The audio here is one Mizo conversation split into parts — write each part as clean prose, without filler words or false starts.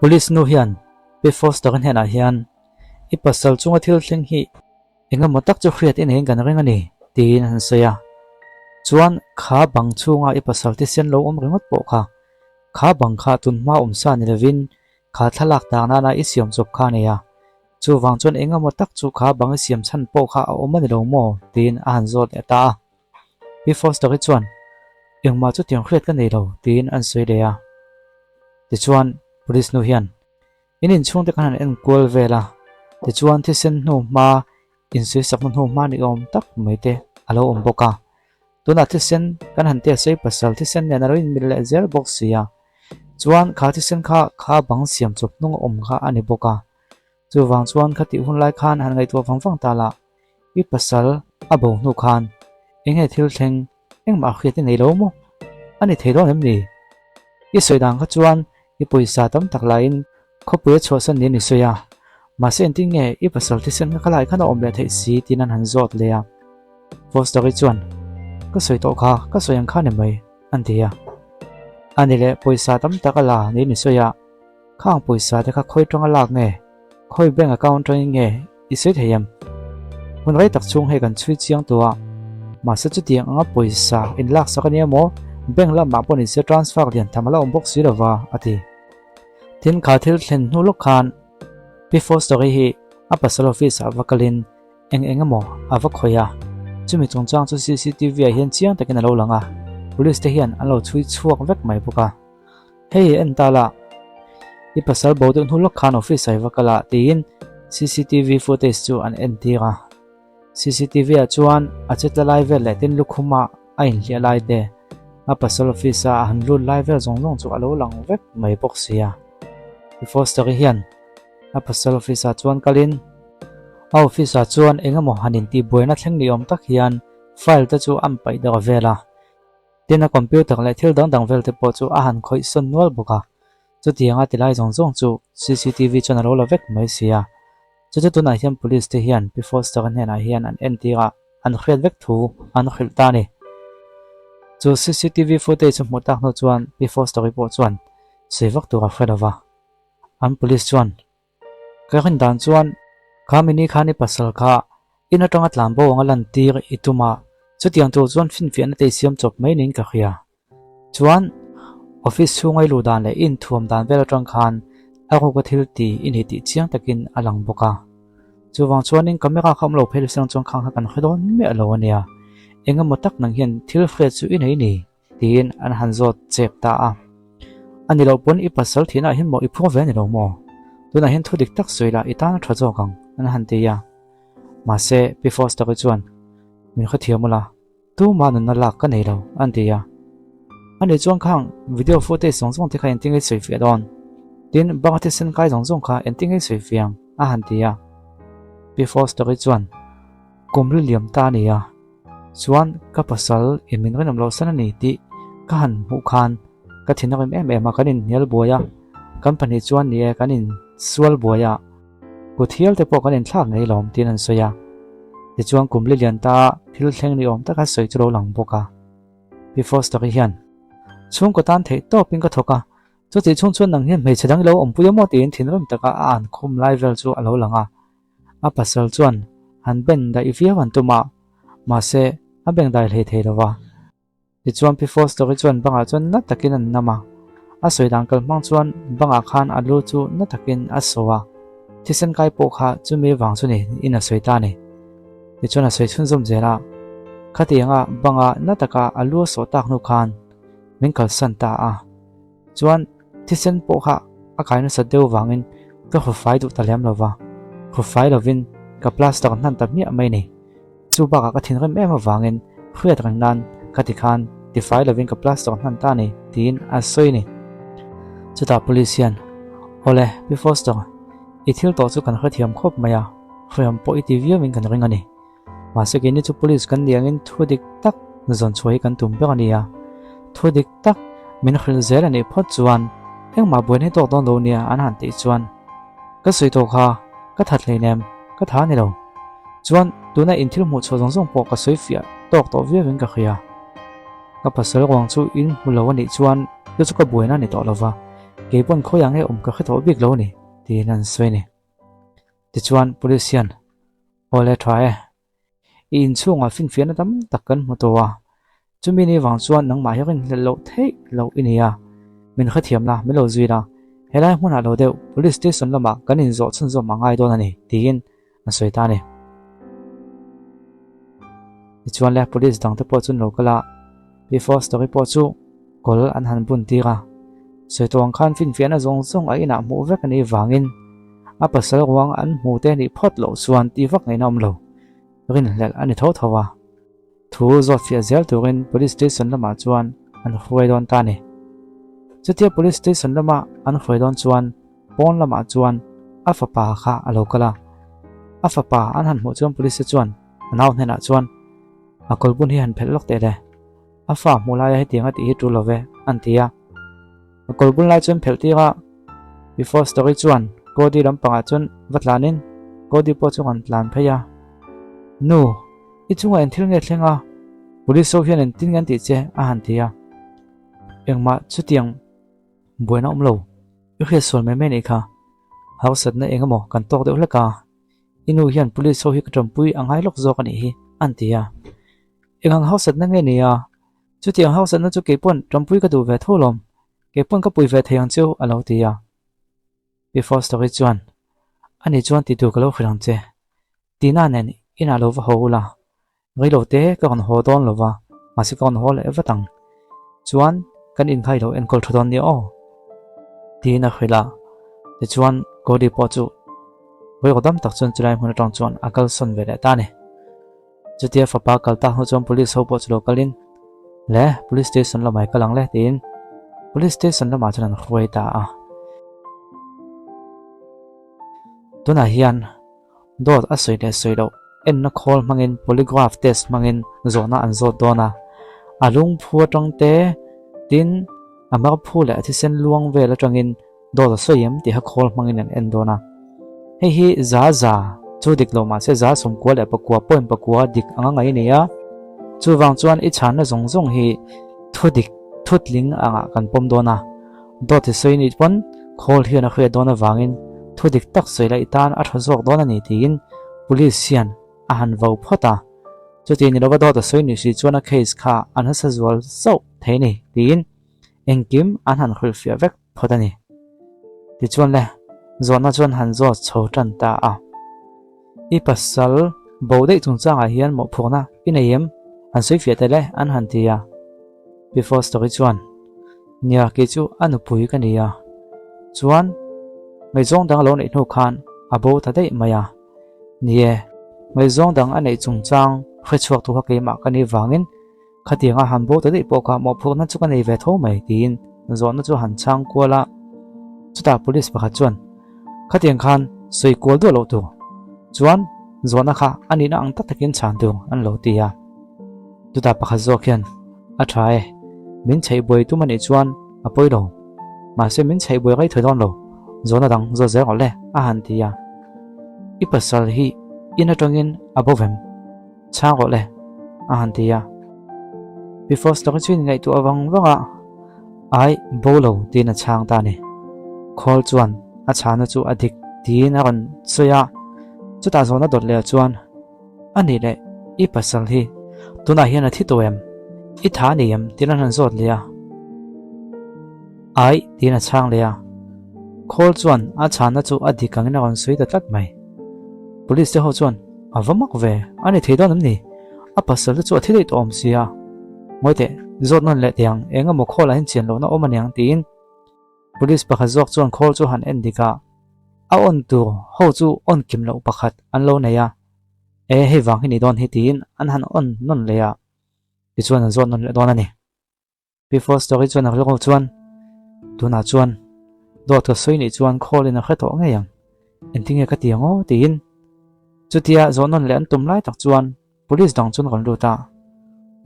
Police nu hian Pi Foster-a hnenah hian, I pasal chunga thil thleng hi engemaw tak chu hriat i neiin kan ring a ni, tiin an sawi a. Chuan kha bang chhunga i pasal thisen lo awm ringawt pawh kha, kha bang kha tunhma awmsa ni lovin kha thlalak tak nana i siam chawp kha a nei a. Chuvang chuan engemaw tak chu kha bang i siam chhan pawh kha a awm a ni lo maw? tiin a han zawt leh ta a. Pi Foster-i chuan, Engmah chutiang hriat ka nei lo, tiin an sawi leh a. Tichuan, Police nu hian, In inchhungte kan han enkual vel a, tichuan thisen hnu hma insawisakna hnu hma ni awm tak mai te a lo awm bawk a. Tunah thisen kan han test a, i pasal thisen nen a lo inmil leh zel bawk si a. Chuan kha thisen kha kha bang siam chawp hnung a awm kha a ni bawk a. Chuvang chuan khatih hun lai khan han ngaihtuah vang vang ta lah, i pasal a bo hnu khan eng nge thil thleng engmah hriat i nei lo maw? A ni thei dawn em ni? I sawi dan kha chuan i pawisa tam tak laiin khawpui a chhuahsan niin i sawi a, mahse engtin nge i pasal thisen kha khalai khan a awm leh theih si tiin an han zawt leh a. Foster-i chuan, Ka sawi tawh kha, ka sawi ang kha ni mai, an ti a. A ni leh pawisa tam tak a la niin i sawi a. Khang pawisa te kha khawi tanga lak nge? Khawi bank account atangin nge i sawi thei em? Hun rei tak chhung hei kan chhui chiang tawh a, mahse chutiang anga pawisa in lak sak a nia maw? Bank lamah pawh nise transfer lian tham a la awm bawk si lo va, a ti. Tin, kha thil thlen hnu lawk khan Pi Foster-i hi a pasal office ah va kalin eng eng emaw a va khawih a, chumi chungchang chu cctv ah hian chiang takin a lo lang a, police te hian an lo chhui chhuak vek mai bawk a. Hei en ta la, i pasal bo deuh hnu lawk khan office ah i va kal a tiin cctv footage chu an en tir a. Cctv ah chuan a che tla lai vel leh tin lukhum ah a inhliah lai te, a pasal office a a han lut lai vel zawng zawng chu a lo lang vek mai bawk si a. Pi Foster-i hian a pasal office ah chuan kalin a office ah chuan eng emaw han intihbuaina thleng ni awm tak hian file te chu an paih deuh vel a. Tin a computer leh thil dang dang vel te pawh chu a han khawih sawn nual bawk a, chutianga ti lai zawng zawng chu cctv chuan a lo la vek mai si a. Chu chu tunah hian police te hian Pi Foster-a hnenah hian an entir a, an hriat vek thu an hrilh ta a ni. Chu cctv footage a hmuh tak hnu chuan Pi Foster-i pawh chuan sawi vak tur a hre lo va, an police chuan Ka rin dan chuan kha mini khan i pasal kha in atanga tlan bo anga lantir i tum a, chutiang tur chuan finfiahna te i siam chawp mai niin ka hria. Chuan office chhunga i luh dan leh i inthuam dan vel atang khan a ruka thil ti i ni tih chiang takin a lang bawk a. Chuvang chuanin camera kha awm lo phei lusang chuan khang kha kan hre dawn miah lo a nia. Engemaw tak nang hian thil hriat chu i nei ni? Tiin an han zawt chep ta a. A ni loh pawn i pasal thihna ah hian maw i phur ve a ni lo maw? Tunah hian thu dik tak sawi lah i tan a tha zawk ang, an han ti a. Mahse, Pi Foster-i chuan, Min hrethiam ula, tumah nunna lak ka nei lo, an ti a. A nih chuan khang video footage zawng zawng te kha engtin nge i sawi fiah dawn? Tin, banga thisen kai zawng zawng kha engtin nge i sawi fiah ang? a han ti a. Pi Foster-i chuan, Kum ri liam ta a ni a. Chuan ka pasal in min rinawm loh san a ni tih ka han hmuh khan ka thin a rim em em a, kan inhnial buai a, kan pahnih chuan ni e kan insual buai a, kut hial te pawh kan inthlak ngei lawm tiin an sawi a. Tichuan kum li lian ta thil thleng ni awm taka sawi chu lo lang bawk a. Pi Foster-i hian chhungkaw tan theih tawpin ka thawk a, chutih chhung chuan nang hian hmeichhe dang i lo awmpui a maw tiin thinrim taka a an khum lai vel chu a lo lang a. A pasal chuan han ben daih viau an tum a, mahse a beng dai hlei thei lo va. Tichuan Pi Foster-i chuan bangah chuan na takin an nam a, a sawi dan kal hmang chuan bangah khan a lu chu na takin a so a, thisen kai pawh kha chumi vang chu ni in a sawi ta a ni. Tichuan a sawi chhunzawm zel a, khatianga banga na taka a lu a sawh tak hnu khan min kalsan ta a. Chuan thisen pawh kha a kai nasa deuh vangin ka hru fai duh ta lem lo va, hru fai lovin ka plaster hnan ta hmiah mai ni. Chu bakah ka thinrim em avangin hriat reng nan ka ti khan tifai lovin ka plaster hnan ta ni tiin a sawi ni. Chutah police hian, Awle, Pi Foster, i thil tawh chu kan hrethiam khawp mai a, hriam pawh i ti viauin kan ring a ni. Mahse keini chu police kan ni angin thu dik tak zawn chhuah hi kan tum ber a ni a, thu dik tak min hrilh zel a nih phawt chuan engmah buaina hi tawk dawn lo nia an han tih chuan ka sawi tawh kha ka that hleinem ka tha ni lo chuan tuna in thil hmuh chhuah zawng zawng pawh ka sawi fiah tawk tawh viauin ka hria. Ka pasal ruang chu in hmu lo a nih chuan chu chu ka buaina a ni tawh lo va. Kei pawn khawi ang nge awm ka hre tawh bik lo a ni, tiin an sawi a ni. Tichuan police hian, Aw le tha e, i inchhungah finfiahna tam tak kan hmu tawh a, chumi ni vang chuan nangmah hi rinhlelh loh theih loh i ni a, min hrethiam la, min lo zui la, helai hmunah lo deuh police station lamah kan inzawh chhunzawm a ngai dawn a ni, tiin an sawi ta a ni. Tichuan le police dangte pawh chu an lo kal a, Pi Foster-i pawh chu kawl an han bun tir a, sawi tawh ang khan finfiahna zawng zawng a inah hmuh vek a nih vangin a pasal ruang an hmu te nih phawt loh chuan tih vak ngaihna awm lo, rinhlelh a ni tho tho a. Thu zawt fiah zel turin Police Station lamah chuan an hruai dawn ta a ni. Chutia Police Station lama an hruai dawn chuan pawn lamah chuan a fapa kha a lo kal a. A fapa an han hmuh chuan Police te chuan a nau hnenah chuan a kawlbun hi han phelh lawk teh le, a fa hmuh laia hetiang a tih hi tul lo ve, an ti a. A kawlbun lai chuan phelh tir a, Before Story chuan Cody lampangah chuan va tlanin Cody pawh chu rawn tlan phei a. Nu, i chungah eng thil nge thleng a? Police ho hian engtin nge an tih che? a han ti a. Engmah chutiang buaina awm lo, i hriatsual mai mai anih kha. Harsatna eng emaw kan tawk deuh hlek a. I nu hian police ho hi ka tanpui a ngai lawk zawk a nih hi, an ti a. Eng ang hausatna nge ni a? Chutiang hausatna chu kei pawn tanpui ka duh ve tho lawm, kei pawn ka pui ve thei ang cheu, a lo ti a. Pi Foster-i chuan, Ani chuan ti tur ka lo hrilh ang che. Tina nen inah lo va haw ula, Reilo te ka rawn haw dawn lo va, mahse ka rawn haw leh vat ang. Chuan kan inkhai lo enkawl tha dawn nia aw. Tiin a hrilh a, tichuan Cody pawh chu vawirawh dam tak chuan chulai hmun atang chuan a kalsawn ve leh ta a ni. Chutia fapa kal tak hnu chuan police ho pawh chu lo kalin, Le, police station lamah i kal ang le tiin police station lamah chuan an hruai ta a. Tunah hian Dawt a sawi leh sawi loh enna khawl hmangin polygraph test hmangin zawhna an zawt dawn a, a lungphu atang te tin a marphu leh a thisen luang vel atangin dawt a sawi em tiha khawl hmangin an en dawn a. Hei hi za za chu dik lo mahse za 90 leh pakua point pakua dik anga ngaih a ni a, chuvang chuan i chhanna zawng zawng hi thu dik thutling angah kan pawm dawn a. Dawt hi sawi nih pawn khawl hian a hriat dawn avangin thu dik tak sawi laih tan a tha zawk dawn a ni tiin Police hian a han vo phawt a. Chuti ni lova dawt a sawi nih si chuan a case kha an hasa zual zauh thei a ni tiin engkim an han hrilhfiah vek phawt a ni. Tichuan le, zawhna chuan han zawt chho tan ta a. I pasal bo daih chungchangah hian mawhphurhna i nei em? Han sawi fiah tel e, an han ti a. Pi Foster-i chuan, Nia, kei chu a nupui ka ni a. Chuan, ngaihzawng dang a lo neih hnu khan a bo ta daih mai a. Ni e, ngaihzawng dang a neih chungchang hrechhuak tu kha keimah ka nih vangin Khatianga han bo ta daih pawh kha mawhphurhna chu ka nei ve tho mai tiin zawhna chu han chhang kual a. Chutah police pakhat chuan, Khatiang khan sawi kual duah loh tur chuan zawhna kha a nihna ang tak takin chhan tur an lo ti a. Chutah pakhat zawk hian, A tha e, min chheih buai tum a nih chuan a pawi lo. Mahse min chheih buai rei thei dawn lo, zawhna dang zawt zel rawh le a han ti a. I pasal hi in atangin a bo vem? Chhang rawh le, a han ti a. Pi Foster chu in ngaihtuah vang vang a, Ai, bo lo tiin a chhang ta a ni. Khawl chuan a chhana chu a dik tiin a rawn sawi a, chutah zawhna dawt leh chuan, A nih leh, i pasal hi tunah hian a thi tawh em? I tha a ni em? tiin an han zawt leh a. Ai, tiin a chhang leh a. Khawl chuan a chhana chu a dik angin a rawn sawi ta tlat mai. Police te ho chuan, A va mak ve, a ni thei dawn em ni? A pasal te chu a thi daih tawh awm sia. Ngawi teh, zawt nawn leh teh ang, eng emaw khawl ah hian chian lohna awm a niang tiin Police pakhat zawk chuan khawl chu han en dik a, a on tur ho chu on kim loh pakhat an lo nei a, e hei vang hi ni dawn hi tiin an han on nawn leh a, tichuan an zawt nawn leh dawn a ni. Pi Foster-i chuan a rilru chuan, Tunah chuan dawt ka sawi nih chuan khawlin a hre tawh ngei ang, engtinge ka ti ang aw? tiin chutia zawh nawn leh an tum lai tak chuan Police dang chuan rawn lut a,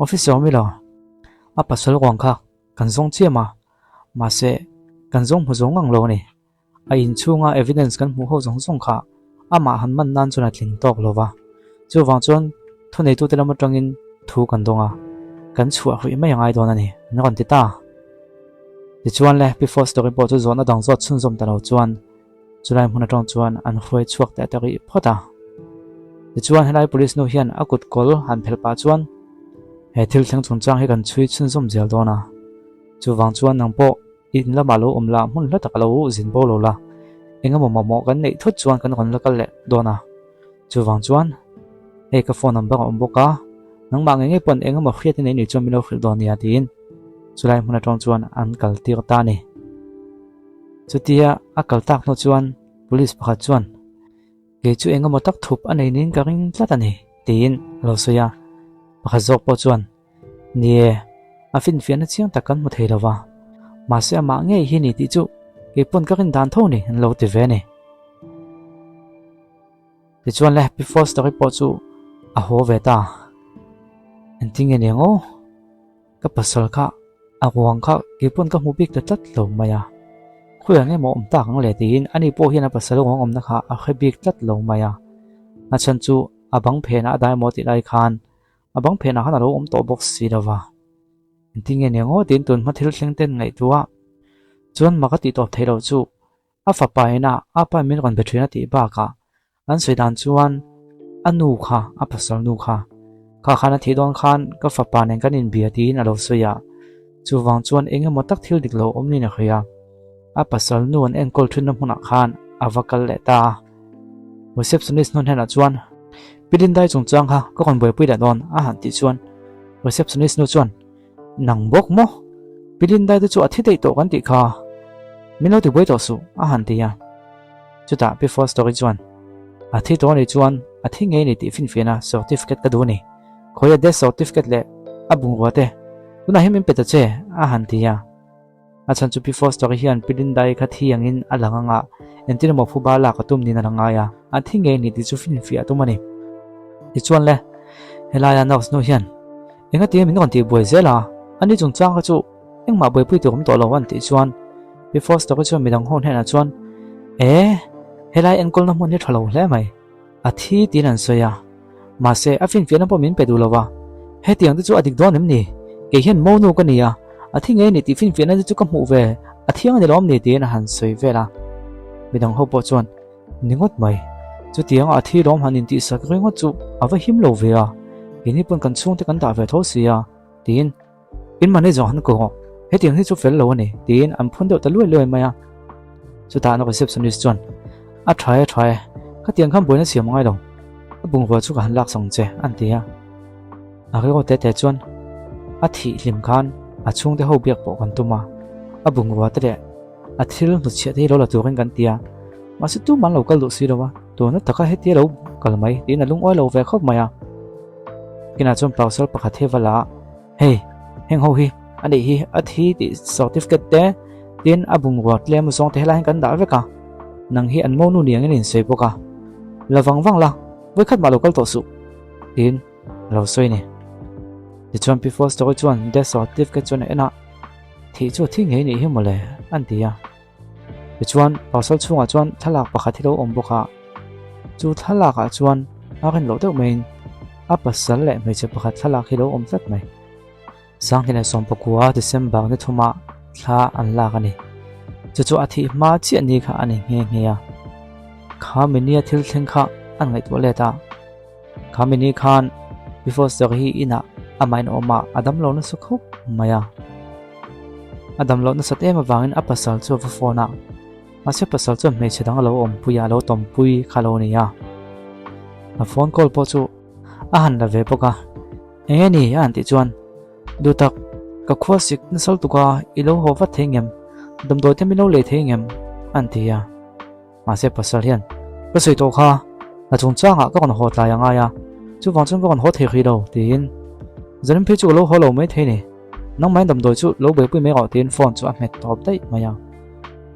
Officer Miller, a pasal ruang kha kan zawng chiam a, mahse kan zawng hmu zo ngang lo a ni. A inchhunga evidence kan hmuh ho zawng zawng kha amah han man nan chuan a tling tawk lo va. Chuvang chuan thuneitute lam atangin thu kan dawng a, kan chhuah hruih mai a ngai dawn a ni, an rawn ti ta. Tichuan le, Pi Foster-i pawh chu zawhna dang zawt chhunzawm ta lo chuan chulai hmun atang chuan an hruai chhuak teh ta rih phawt a. Tichuan helai police nu hian a kut kawl han phelh pah chuan he thil thleng chungchang hi kan chhui chhunzawm zel dawn a, chuvang chuan nang pawh in lamah lo awm la, hmun hla tak a lo zin bo lo la, engemaw mamawh kan neih thut chuan kan rawn la kal leh dawn a. Chuvang chuan hei ka phone number a awm bawk a, nangmah ngei ngei pawn eng emaw hriat i nei nih chuan min lo hrilh dawn nia tiin chulai hmun atang chuan an kal tir ta a ni. Chutia a kal tak hnu chuan police pakhat chuan kei chu eng emaw tak thup a nei niin ka ring tlat a ni tiin a lo sawi a, pakhat zawk pawh chuan Ni e, a finfiahna chiang tak kan hmu thei lo va, mahse amah ngei hi ni tih chu kei pawn ka rin dan tho ni an lo ti ve a ni. Tichuan le Pi Foster-i pawh chu a haw ve ta. Engtin nge niang aw? Ka pasal kha a ruang kha kei pawn ka hmu bik ta tlat lo mai a. Khawiah nge maw awm tak ang le tiin ani pawh hian a pasal ruang awmna kha a hre bik tlat lo mai a. A chhan chu a bang phenah a dai maw tih lai khan a bang phenah khan a lo awm tawh bawk si lo va. Engtin nge niang aw tiin tun hma thil thleng ten ngaihtuah chuan mak a tih tawp theih loh chu. A fapa ina a pa min rawn be thin a tih bakah an sawi dan chuan a nu kha, a pasal nu kha, kha khan a thih dawn khan ka fapa nen kan inbia tiin a lo sawi a, chuvang chuan eng emaw tak thil dik lo awm niin a hria. A pasal nu an enkawl thinna hmunah khan a va kal leh ta a. Receptionist nu hnenah chuan, Pi Lindai chungchang kha ka rawn buaipui leh dawn a han tih chuan receptionist nu chuan, Nang bawk maw? Pi Lindai te chu a thi daih tawh kan tih kha. Min lo ti buai tawh suh, a han ti a. Chutah Pi Foster-i chuan, A thi tawh anih chuan a thi ngei ni tih finfiahna certificate ka duh a ni. Khawiah death certificate leh a bungrua te tunah hian min pe ta che, a han ti a. A chhan chu Pi Foster-i hian Pi Lindai kha thi angin a lang anga entir emaw phuba lak a tum niin a la ngai a, a thi ngei ni tih chu finfiah a tum a ni. Tichuan le, helaia nurse nu hian Engatinge min rawn tih buai zel a, ani chungchang kha chu engmah buaipui tur awm tawh lo an tih chuan Pi Foster-i chuan midang ho hnenah chuan E, helai enkawlna hmun hi tha lo hle mai, a thi tiin an sawi a, mahse a finfiahna pawh min pe duh lo va, hetiang te chu a dik dawn em ni? Kei hian monu ka ni a, a thi ngei ni tih finfiahna te chu ka hmuh ve, a thiang a ni lawm ni tiin a han sawi vel a, midang ho pawh chuan Ni ngawt mai. Chutianga a thi lawm han intihsak ringawt chu a va him lo ve a, keini pawn kan chhungte kan dah ve tho si a, tiin in manager han ko rawh, hetiang hi chu fel lo a ni, tiin an phun deuh ta luai luai mai a. Chutah an receptionist chuan, A tha e, tha e, khatiang khan buaina siam ngai lo, a bungrua chu ka han lak sang che, an ti a. A rilru te te chuan a thih hlim khan a chhungte ho biak pawh kan tum a, a bungrua te leh A thil hnutchhiah te hi lo la turin kan ti a, mahse tumah an lo kal duh si lo a, tuna taka hetia lo kal mai tiin a lungawi lo ve khawp mai a. Kinah chuan parcel pakhat hi a va la a, hei heng ho hi a nih hi a thi tih certificate te tin a bungrua tlem zawng te helai hian kan dah vek a, nang hi an monu ni angin a insawi bawk a, la vang vang la, vawikhat mah lo kal tawh suh tiin a lo sawi a ni. Tichuan Pi Foster-i chuan death certificate chuan a en a. Thih chu a thi ngei nih hi mawle, an ti a. Tichuan, parcel chhungah chuan thlalak pakhat hi lo awm bawk a. Chu thlalakah chuan a rin loh deuh maiin a pasal leh hmeichhe pakhat thlalak hi lo awm tlat mai. Sanghnih leh Sawmpakua December ni thumah thla an lak a ni. Chu chu a thih hma chiah ni kha a ni nghe nghe a. Kha minia thil thleng kha an ngaihtuah let a. Kha mini khan Pi Foster hi inah amah in awm a, a damlo nasa khawp mai a. A damloh nasat em avangin a pasal chu a va phone a, mahse pasal chuan hmeichhe dang a lo awmpui a, a lo tawmpui kha lo ni a. A phone call pawh chu a han la ve bawk a, Eng nge ni? a han tih chuan, Duhtak, ka khua sik nasal tuk a, i lo haw vat thei ngem? Damdawi te min lo lei thei ngem? a han ti a. Mahse pasal hian, Ka sawi tawh kha, hna chungchangah ka rawn haw tlai a ngai a, chuvang chuan ka rawn haw thei hrih lo, tiin Zanin phei chu ka lo haw lo mai thei ni, nangmahin damdawi chu lo buaipui mai rawh tiin phone chu a hmet tawp daih mai a.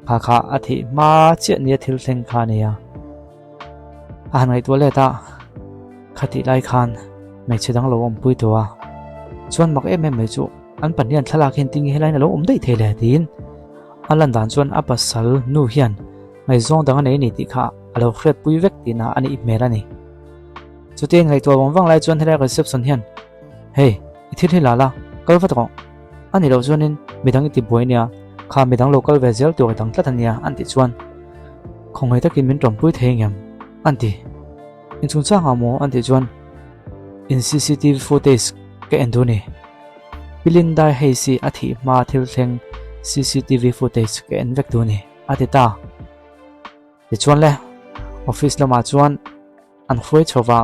Kha kha a thih hma chiah nia thil thleng kha a ni a. A han ngaihtuah let a, khatih lai khan hmeichhe dang lo awmpui tawh a, chuan mak em em mai chu an pahnihan thlalak hian tinge helaiin a lo awm daih thei le tiin A lan dan chuan a pasal nu hian ngaihzawng dang a nei a ni tih kha a lo hriatpui vek tihna a nih hmel a ni. Chutia ngaihtuah vang vang lai chuan helai reception hian, Hey, i thil hi la la, kal vat rawh. A nih loh chuanin midang i ti buai nia. Kha midang lo kal ve zel tur i dang tlat a nia an tih chuan khawngaih takin min tawmpui thei ngem an ti. In chungchangah maw an tih chuan in cctv footage ka en duh a ni. Pi Lindai Hayes hi a thih hma thil thleng cctv footage ka en vek duh a ni a ti ta. Tichuan le office lamah chuan An hruai chho va,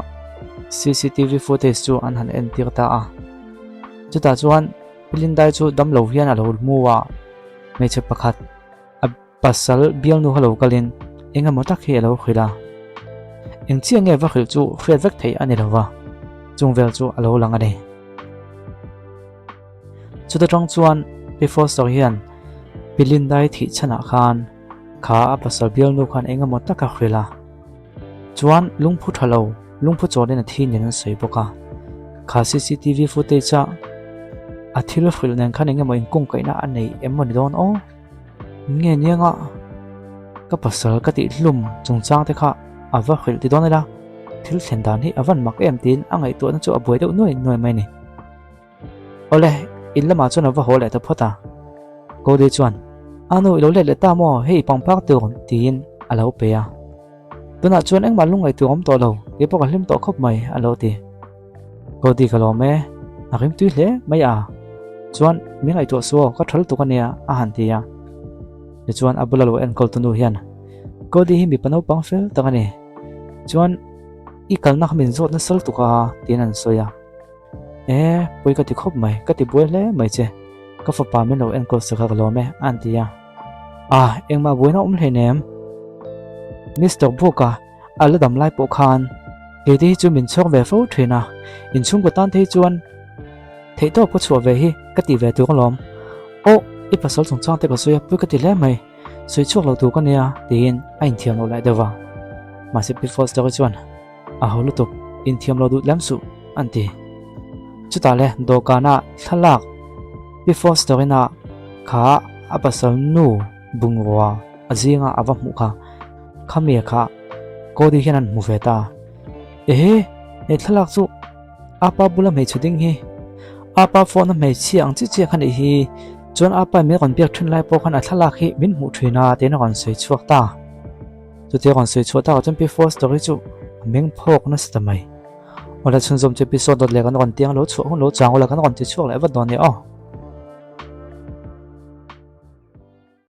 cctv footage chu an han entir ta a. Chutah chuan Pi Lindai chu damlo hian a lo hmu a, hmeichhe pakhat a pasal bialnu kha lo kalin eng emaw tak hi a lo hrilh a. Eng chiah nge va hrilh chu hriat vek theih a ni lo va, chung vel chu a lo lang a ni. Chuta tang chuan Pi Foster hian Pi Lindai thih chhanah khan kha a pasal bialnu khan eng emaw tak a hrilh a. Chuan lungphu tha lo, lungphu chawlin a thi nen an sawi bawk a. Kha cctv footage a a thil hrilh nen khan eng emaw inkungkaihna a nei em maw ni dawn aw? Nge nianga ka pasal ka tih hlum chungchang te kha a va hrilh ti dawn ila, thil thlen dan hi a van mak em tiin a ngaihtuahna chu a buai deuh nuai nuai mai a ni. Awle, in lamah chuan a va haw leh ta phawt a. Cody chuan, A nu, i lo let leh ta maw? Hei i pangpar tur, tiin a lo pe a. Tunah chuan engmah lungngaih tur a awm tawh lo, kei pawh ka hlim tawh khawp mai, a lo ti. Cody ka lawm e, a rim tui hle mai a. Chuan, min ngaihtuah suh aw, ka tha lutuk a nia, a han ti a. Tichuan a bula lo enkawl tu nu hian, Cody hi mipa naupang fel tak a ni. Chuan, i kalna kha min zawt nasa lutuk a, tiin an sawi a. E, pawi ka ti khawp mai, ka ti buai hle mai che. Ka fapa min lo enkawl sak a ka lawm e, a an ti a. Ah, engmah buaina awm hle nem. Mister Book-a a la dam lai pawh khan kei te hi chu min chhawk ve fo thin a, inchhungkaw tan te hi chuan theihtawp ka chhuah ve hi ka ti ve tur alawm. Aw, i pasal chungchang te ka sawi a, pawi ka ti hle mai, sawi chhuak lo tur ka nia, tiin a inthiam loh leh deuh va. Mahse Pi Foster-i chuan. A ho lutuk, inthiam lo duh lem suh, an ti. Chutah le dawhkana thlalak Pi Foster-ina kha a pasal nu bungrua a zinga a va hmuh kha, khami kha Cody hian an hmu ve ta. Ehe, he thlalak chu a pa bula hmeichhe ding hi, a pa phone a hmeichhia ang chi chiah kha nih hi, chuan a pa in min rawn biak thin lai pawh khan a thlalak hi min hmuh thin a tiin a rawn sawi chhuak ta. Chutia rawn sawi chhuah takah chuan Pi Foster hi chu a meng phawk nasa ta mai. Awle chhunzawm chu episode dawt leh kan rawn tiang lo chhuah hun lo chang ula kan rawn ti chhuak leh vat dawn nia aw.